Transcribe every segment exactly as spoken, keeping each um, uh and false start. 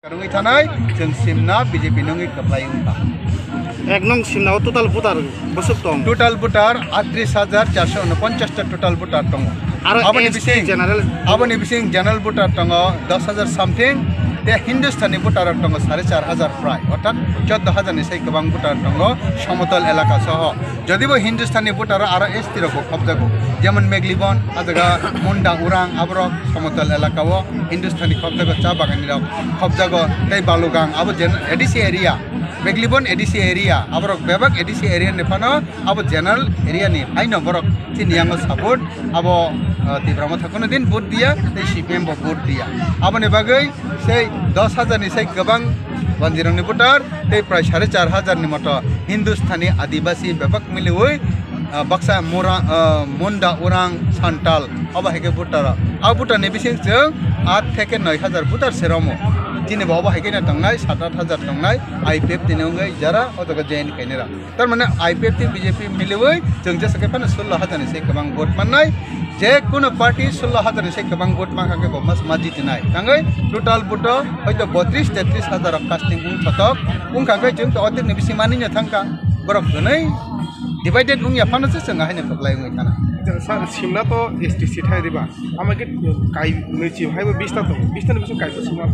Rwngwi thanai, chwng simna B J P nungwi kwplai wngkha. Ek nung simna o total voter bwswk tong? Total voter atris hajar charso unoponchas ta total voter tongo. Aro Aboni S T bising, general? Aboni bising general voter tongo dos hajar something, te Hindustani voter rok tongo sare char hajar prai, orthat choddo hajar ni sai kwbang voter tongo somotol elaka soho. Jodi bo Hindustani voter aro S T rok bo khopjago, jemon Meglibon, a jaga Munda Urang, aborok somotol elaka o Hindustani khopjago, cha bagani rok khopjago, tei Balugang abo jen-, A D C area, Meglibon A D C area, aborok bebak A D C area ni phano abo general area ni haino borok chini yango support abo, ah, Tipra Motha kuno din vote diya, tei C P M bo vote diya. Aboni bagwi sei dos hajar ni sai kwbang banjirangni voter tei prai sare char hajar ni moto Hindustani Adibasi bebak miliwi, ah, baksa Mura-, ah, Munda Urang Santal obo hai khe voter. A voter ni bising chwng aat theke noi hajar voter se romo. Chini bo obo hai khe no tongnai sat aat hajar tongnai I P F T ni wngwi jara o jaga join khainai rok. Tar mane I P F T B J P miliwi chwng jesa khe phano sullo hajar ni se kwbang vote mannai. Je kuno party sullo hajar ni se kwbang vote mankha khe bo mas ma jitinai. Tangwi total vote o hoito botris tetris hajar rok casting wng thotok. Wngkha khe chwng to otik ni bisi mani no thangkha. Borok gwnwi divided wngya phano se chwng haino kwplai wngwi thana. Sir, simna to S T seat hai diba? Ama khe kai nui chim hai bo bista to. Bista ni bising kai to sima.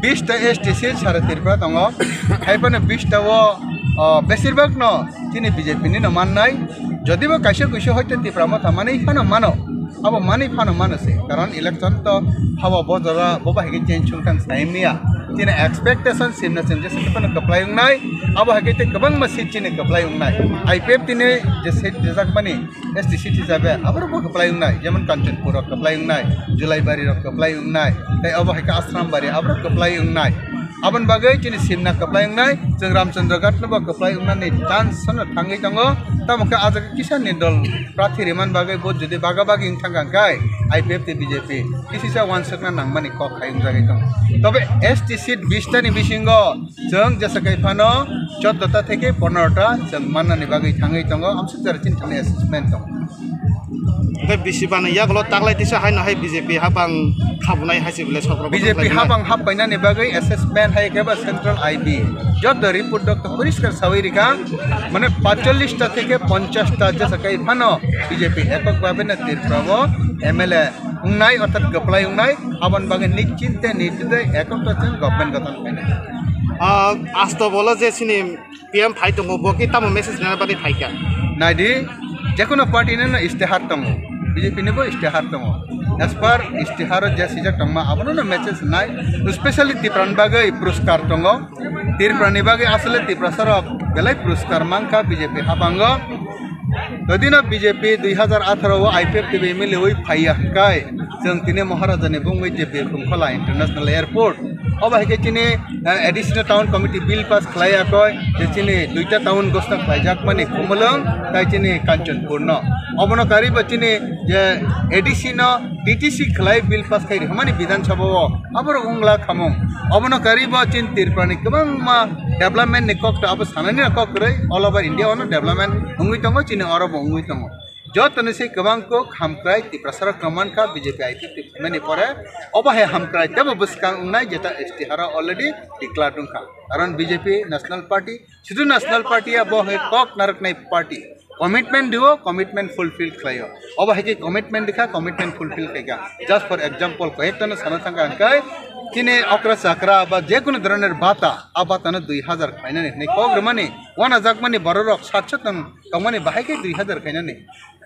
Bista S T seat sara Tripura tongo. Hai phano bista o, o, besir bak no chini B J P ni no mannai. Jodi bo kaisa kuisa hoite Tipra Motha mani phano mano. Abo mani phano mano se. Karon election to haba bo jora bo bahai khe change wngkha sai miya. Chini expectation simna chwng jesa khe phano kwplai wngnai. Abo hai khe kwbangma seat chini kwplai wngnai. I P F T ni je seat rijak mani S T seat hisabe aborok bo kwplai wngnai, jemon Kanchanpur rok kwplai wngnai, Julaibari rok kwplai wngnai, tei obo hai khe Asrambari aborok kwplai wngnai. Aboni bagwi chini simna kwplai wngnai, chwng Ramchandra Ghat no bo kwplai wngnani chance no thangwi tongo. Tamo khe ah jaga Kisan ni dol prathi riman bagwi bo jodi baga bagi wng thang kha khe I P F T B J P kisisa wansukna nangmani kok hai wngjagwi tongo. Tobe S T seat bista ni bisingo chwng jesa kai phano choddo ta theke pondro ta chwng mannani bagwi thangwi tongo, amsuk jora chini thani assessment tongo. Hwnkhe bisi bani yagulo taklai tisa haino hai B J P hapang khabunai hai se bile sok rok B J P tongkhlai hapang hap painani bagwi assessment hai khe ba central I B jotto report dokto poriskar sawi rikha, mane paitsollis ta theke ponchas ta jesa kai phano B J P ekok bhabe na Tripura o M L A wngnai, orthat kwplai wngnai, aboni bagwi nischinte nirdidoy ekok ta chwng government gothon khainai. Ah, asto bolo je chini P M phai tongo, bo ki tamo message nana bagwi phai kha? Naidi, jekono party ni no istihar tongo, B J P ni bo istihar tongo. As per istihar o je sijak tongma, abono no message nai, especially Tripura ni bagwi puruskar tongo. Tripura ni bagwi asole Tiprasa rok belai puruskar mankha B J P habango. Todino B J P dui hazar atharo o I P F T B M L A wi phaiya hwnkhe, chwng tini Maharaja ni bungwi je Birkhung Khola International Airport, obo hai khe chini, eh, additional town committee bill pass khlai yakoi, je chini duita town gosna khlaijak mani Khumulwng tai chini Kanchanpur no. Obono karwi bo chini je A D C no D T C khlai bill pass khai rwmani Bidhan Sabha o, aborok wngla khamung. Obono karwi bo chini Tripura ni kwbangma development ni kok to abo sanani kok kwrwi all over India o no development wngwi tongo, chini oro bo wngwi tongo. Joto ni se kwbang kok hamkrai Tiprasa rok kwman kha B J P I P F T mani pore. Obo hai hamkrai tebo bwskang wngnai jeta S T haro already declare wngkha. Karon B J P National Party, Sidhu National Party ya bo hai kok narwknai party. Commitment dio, commitment fulfill khlaio. Obo hai khe commitment dikha, commitment fulfill khaikha. Just for example, koyekta no sana thangkha hwnkhe, chini okra chakra ba jekunu dhoroner bata, a bata no dui hazar khlainani hwnwi kok rwmani, wanajakmani bororok satso tong tongmani bahai khe dui hazar khainani.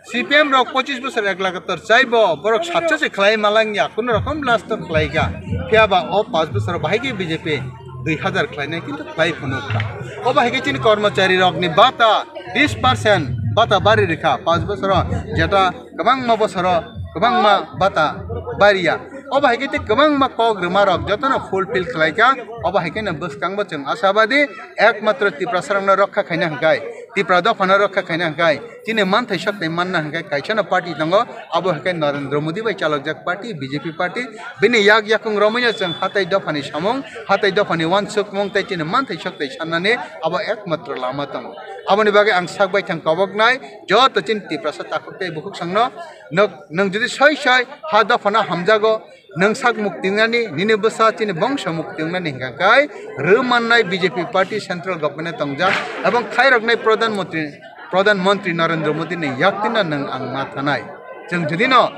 C P M rok pochis bosor ek lagatar chaibo, borok satsa se khlai malangya, kuno rokom last o khlaikha. Phiya ba o panch bosor bahai khe B J P dui hazar khlainai kintu khlai phunukha. O bahai khe chini kormochari rokni bata bis percent bata bari rikha, panch bosoro jeta kwbangma bosoro kwbangma bata bariya. O bahai khe tei kwbangma kok rwma rok jotono fulfill khlaikha. O bahai kheno bwskango chwng ashabadi ekmatro Tiprasa rokno rokha khaina hwnkhe, Tipra dophano rokha khaina hwnkhe, chini manthai sokthai manna hwnkhe kaisa no party tongo, abo hwnkhe Narendra Modi bai chalokjak party, B J P party. Bini yak yakung romwino chwng hatai dophani samung, hatai dophani uansukmung tei chini manthai sokthai sannani abo ekmatro lama tongo. Aboni bagwi ang sak baithang koboknai joto chini Tiprasa takhuk tei bukhuk songno, nwk, nwng jodi soi soi ha dophano hamjago, Nwng sak mukti wngnani, nini bwsa chini bongso mukti wngnani hwnkha khe rw mannai B J P party central government tongjak, ebong khairoknai Pradhan Mantri, Pradhan Mantri Narendra Modi ni yaktino nwng ang ma thanai. Chwng jodi no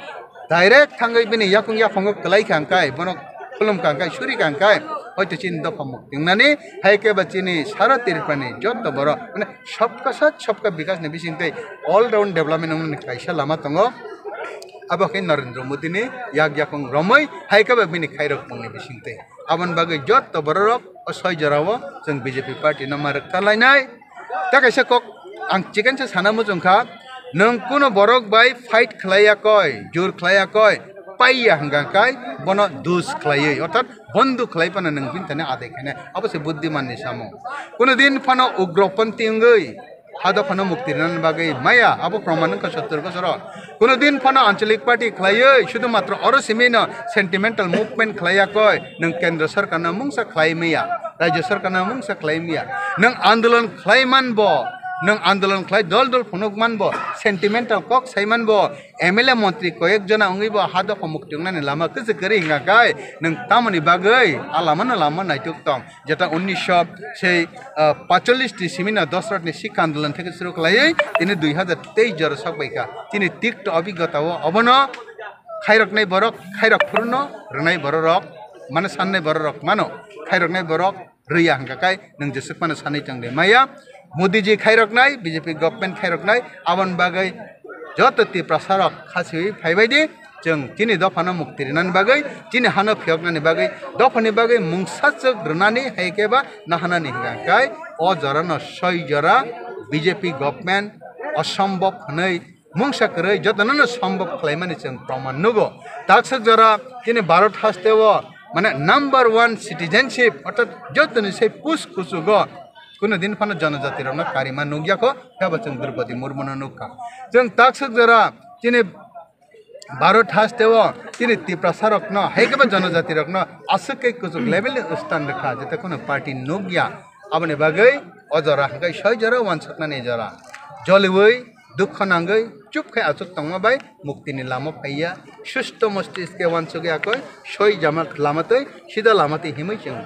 direct thangwi bini yakung yaphango kwlai kha hwnkhe, bono khulum kha hwnkhe, suri kha hwnkhe, hoito chini dopha mukti wngnani, hai khe ba chini sara Tripura ni joto borok, mane, sabka sath, sabka vikas ni bising tei all round development wngnani kaisa lama tongo. Abo khe Narendra Modi ni yak yakung romwi, hai khe ba bini khairok mungni bising tei. Aboni bagwi joto bororok o soi jorao chwng B J P party no ma rwkha lainai. Ta kaisa kok ang chicken se sana muchung kha, nwng kuno borok bai fight khlai ya koi, jur khlai ya koi, pai ya hwnkha kai bono dus khlaiwi, orthat bondu khlai phano nwng bini thani adai khainai. Abo se buddiman ni samung. Kuno din phano ugroponthi wngwi ha dophano mukti rwnani bagwi maya, abo proman wngkha sottor bosoro. Kuno din phano anchalik party khlaiwi, sudhu matro oro simi no sentimental movement khlai ya koi, nwng kendra sarkar no mungsa khlai maya, rajya sarkar no mungsa khlai maya. Nwng andolon khlai man bo, nwng andolon khlai dol dol phunuk man bo, sentimental kok sai man bo, M L A montri koyek jona wngwi bo ha dopha mukti wngnani lama kwchwk kwrwi hwnkha kai, nwng tamoni bagwi a lama no lama naituk tong? Jeta unnisho sei, ah, pacholish ni simi no Dosrat ni Sikh Andolan theke suru khlaiwi tini dui hazar teis jora sok bai kha. Tini tikto obigota o obono khairoknai borok khairok phuru no rwnai bororok, mane sannai bororok mano, khairoknai borok rwya hwnkha kai nwng jeswk phano sanwi tong de maya. Modi ji khairoknai, B J P government khairoknai, aboni bagwi joto Tiprasa rok khasiwi phaibai di. Chwng chini dophano mukti rinani bagwi, chini hano phiyoknani bagwi, dophani bagwi mungsa chwk rwnani hai khe ba nahanani hwnkha kai o jorano soi jora B J P government osombob hwnwi mungsa kwrwi jotono no sombob khlaimani chwng proman nugo. Takswk jora chini Bharat hasteo mane number one citizenship orthat jotoni sai pus kuchugo kuno din phano jonojati rokno karima nukya kho, phiya bo chwng Droupadi Murmuno nukha. Chwng takswk jora chini Bharat hasteo chini Tiprasa rokno, hai khe ba jonojati rokno aswk khe kuchuk level ni stand rwkha, jete kuno party nukya. Aboni bagwi o jora hwnkhe soi jora wansuknani jora. Joliwi, dukho nangwi, chup khai achuk tongma bai mukti ni lama phaiya. Susto mostiske wansukya koi, soi jama lama twi, sida lama twi himwi chwng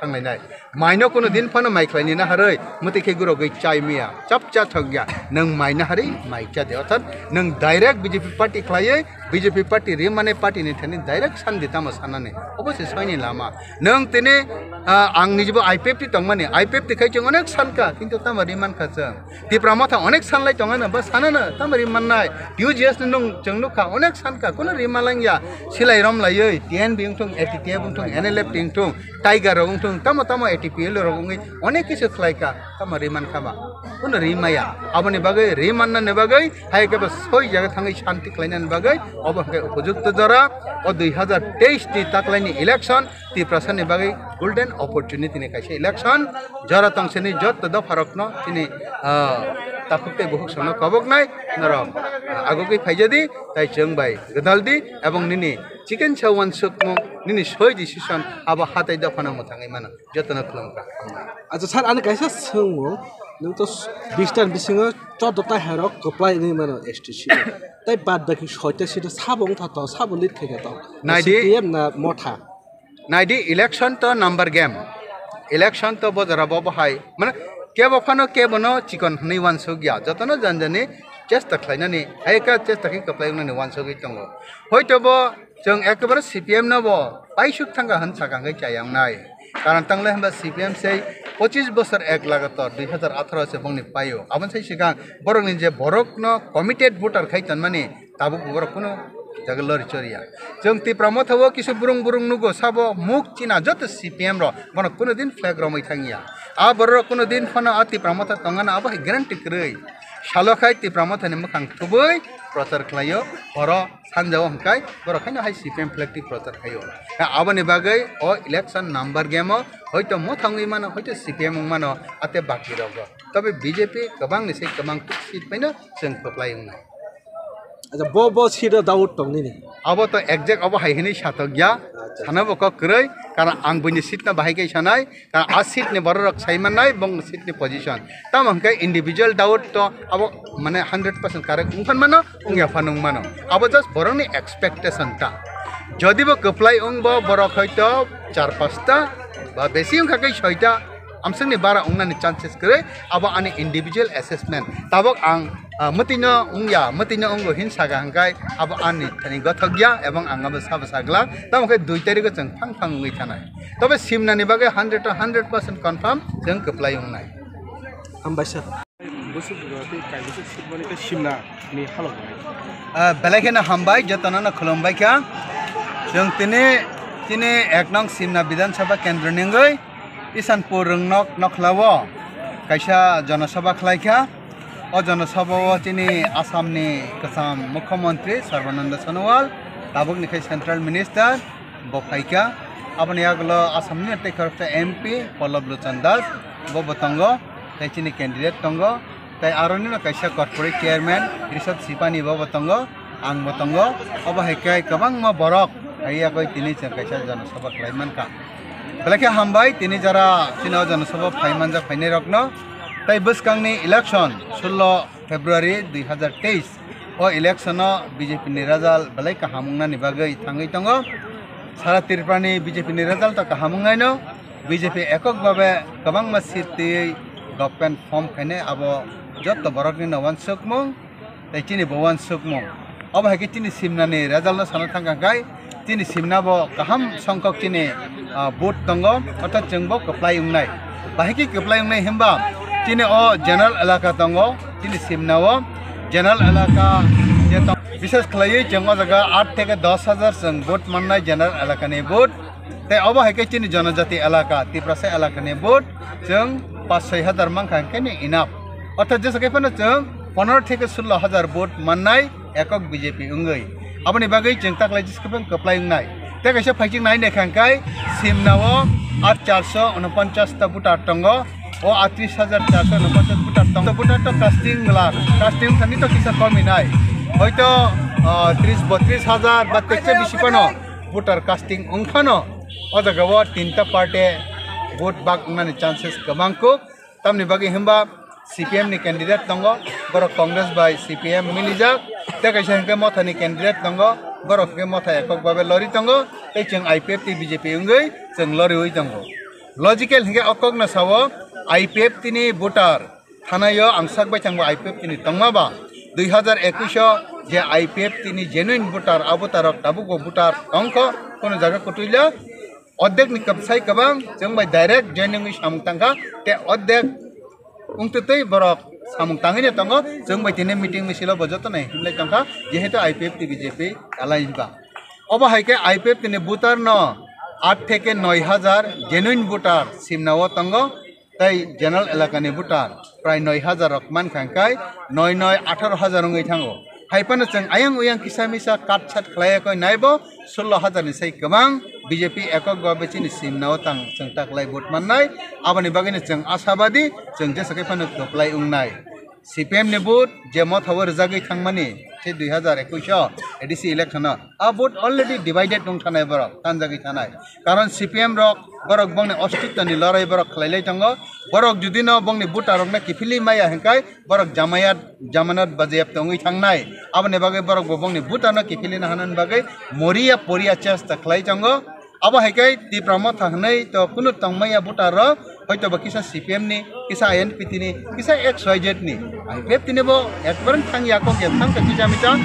thanglainai. Maino kuno din phano mai khlaini naharwi, mwtwi khe gurogwi chai maya, chap cha thokya, nwng mai naharwi mai cha de. Orthat nwng direct B J P party khlaiwi, B J P party rimani party ni thani direct sandi tamo sanani. Obo se soini lama. Nwng tini, ah, ang nijibo I P F T tongmani, I P F T khai chwng onek sankha, kintu tamo rimankha chwng. Tipra Motha onek sanlai tongano, ba sanano, tamo rimannai. U G S ni nwng chwng nukha, onek sankha, kuno rimalangya. Silai romlaiwi, T N B wngthung, A T T F wngthung, N L F T wngthung, Tiger rok wngthung, tamo tamo A T P L rok wngwi onek kisu khlaikha, tamo rimankha ba? Kuno rimaya. Aboni bagwi, rimannani bagwi, hai khe bo soi jaga thangwi shanti khlainani bagwi, obo hwnkhe upojukto jora, o dui hazar teis ni taklaini election, Tiprasani bagwi golden opportunity ni kaisa election, jora tongsini jotto dopharokno chini, ah, takhuk tei bukhuk songno koboknai norok, ah, agugwi phaijadi, tai chwng bai gwdaldi, ebong nini chicken sa wansukmung, nini soi decision abo hatai dophano mwthangwi mano, jotono khulumkha. Acha sir, ani kaisa swngmung, nwng to bish ta ni bisingo chordo ta herok kwplai wngwi mano S T C o. Tai bad baki soita seat o sabo wngtha to, sabo lead khaikha to. Naidi. C P M na Motha? Naidi, election to number game. Election to bo jora bo bo hai. Mane kebo phano kebo no chikon hwnwi wansukya. Jotono janjani chesta khlainani, hai khe chesta khe kwplai wngnani wansugwi tongo. Hoito bo chwng ekebare C P M no bo paisuk thangkha hwn sakha hwnkhe chaya wngnai. Karon tanglai hwnba C P M sei pochis bosor ek lagator dui hazar atharo se bongni paio. Aboni sai swkang borokni je borokno committed voter khai tonmani, tabuk borok kuno jaga lori choriya. Chwng Tipra Motha o kisa burung burung nugo, sabo muk china joto C P M rok, bono kuno din flag romwi thangya. A borok kuno din phano a Tipra Motha tongana abo hai guarantee kwrwi. Salo khai Tipra Motha ni mwkhang thubui prochar khlaio, horo sanja o hwnkhe borok haino hai C P M flag twi prochar khaio. Aboni bagwi o election number game o hoito Motha wngwi mano, hoito C P M wng mano, ate baki rogo. Tobe B J P kwbang ni se kwbang seat paino chwng kwplai wngnai. Acha, bo, bo seat o doubt tong nini? Abo to exact abo hai hinwi satok ya. Acha. Sana bo kok kwrwi, karon ang buini seat no bahai khe sanai, karon a seat ni borok rok sai mannai, bong seat ni position. Tamo hwnkhe individual doubt to abo mane hundred percent correct wng phan mano, wng ya phan wng mano. Abo just borok ni expectation ta. Jodi bo kwplai wng bo borok hoito char pasta ba besi wngkha khe soita amswkni bara wngnani chances kwrwi, abo ani individual assessment. Tabok ang, ah, mwtwino wngya, mwtwino wngo hin saka hwnkhe abo ani thani gothokya ebong ang abo sabo saglak. Tamo khe dui tarikho chwng phang phang wngwi thanai. Tobe simnani bagwi hundred to hundred percent confirm chwng kwplai wngnai. Hambai sir. Bwswk bwrwi tei kaisa simani tei simna ni halok bai. Ah, belai kheno hambai, jotono no khulumbai kha. Chwng tini, tini ek nong Simna Bidhan Sabha Kendra ni wngwi Isanpur Rwngnok Nokhlao kaisa Jana Sabha khlai kha. O Jana Sabha o chini Assam ni kwcham Mukhyamantri Sarbananda Sonowal, tabuk ni khai Central Minister, bo phaikha. Aboni yagulo Assam ni tei khoroksa M P Pallab Lochan Das, bo bo tongo, tei chini candidate tongo, tei aroni no kaisa corporate chairman Rishabh Sipani bo bo tongo, ang bo tongo. Obo hai khe kwbangma borok phaiya koi tini chwng kaisa Jana Sabha khlai mankha. Belai khe hambai tini jara chini o Jana Sabha phai manjak phainai rokno. Tei bwskangni election sullo February dui hazar teis o election o B J P ni result belai kaham wngnani bagwi thangwi tongo. Sara Tripura ni B J P ni result o kaham wngnaino, B J P ekok babe kwbangma seat twiwi government form khainai, abo jotto borokni no uansukmung tei chini bo uansukmung. Obo hai khe chini simnani result no sana thangkha khai, chini simna bo kaham songkhok chini, ah, vote tongo, orthat chwng bo kwplai wngnai. Bahai khe kwplai wngnai himba chini o general elaka tongo, chini simna o general elaka je tong-, bishes khlaiwi chwng o jaga aat theke dos hajar chwng vote mannai general elaka ni vote. Tei obo hai khe chini jonojati elaka, Tiprasa elaka ni vote chwng paanch soi hajar mankha hwnkhe ni enough. Orthat jesa khe phano chwng pondro theke sullo hajar vote mannai ekok B J P wngwi. Aboni bagwi chwng taklai jesa khe phano kwplai wngnai. Tei kaisa phaiching nai naikha hwnkhe simna o aat charso unoponchas ta voter tongo, o aat tris hajar charso unoponchas voter tongo. Voter to casting glak, casting thani to kisa komi nai. Hoito, ah, tris botris hajar ba tekse bisi phano voter casting wngphano o jaga o tinta party vote bak wngnani chances kwbang kuk. Tamni bagwi himba C P M ni candidate tongo, borok Congress bai C P M milijak, tei kaisa hwnkhe Motha ni candidate tongo, borok hwnkhe Motha ekok babe lori tongo, tei chwng I P F T B J P wngwi chwng loriwi tongo. Logical hwnkhe o kokno sao I P F T ni voter Thanaio ang sak baithang bo I P F T ni tongma ba, dui hazar ekush o je I P F T ni genuine voter, a voter rok tabuk bo voter tongkho, kono jaga kwtwila, ordek ni kwbsai kwbang chwng bai direct joining wi samung tangkha, te ordek wngtwi twi borok samung tangwi no tongo, chwng bai tini meeting misil o bo joto nai himlai tongkha, jehetu I P F T B J P alliance ba. Obo hai khe I P F T ni voter no aat theke noi hajar genuine voter simna o tongo. Tei general elakani voter prai noi hajar rok mankha hwnkhe noi noi atharo hajar wngwi thango. Hai phano chwng ayang oyang kisa misa kat sat khlai yakwi naibo sullo hajar ni sai kwbang B J P ekok babe chini simna o tang chwng taklai vote mannai. Aboni bagwino chwng ashabadi chwng jesa khe phano kwplai wngnai. C P M ni vote je Motha o rwjagwi thangmani se dui hazar ekush o A D C election o, a vote already divided wng thanai borok, tanjagwi thanai. Karon C P M rok, borok bongni ostitto ni lorai borok khlai lai tongo. Borok judi no bongni voter rok no kiphilwi maya hwnkhe borok jamayat, jamanat bajayap tongwi thangnai. Aboni bagwi borok bo bongni voter no kiphilwi na hanani bagwi moriya poriya chesta khlai tongo. Abo hai khe Tipra Motha hwnwi to kunu tongmaya voter rok hoito ba kisa C P M ni, kisa I N P T ni, kisa X Y Z ni. I P F T ni bo ekbar thang ya kok ya thang kha kisa misa.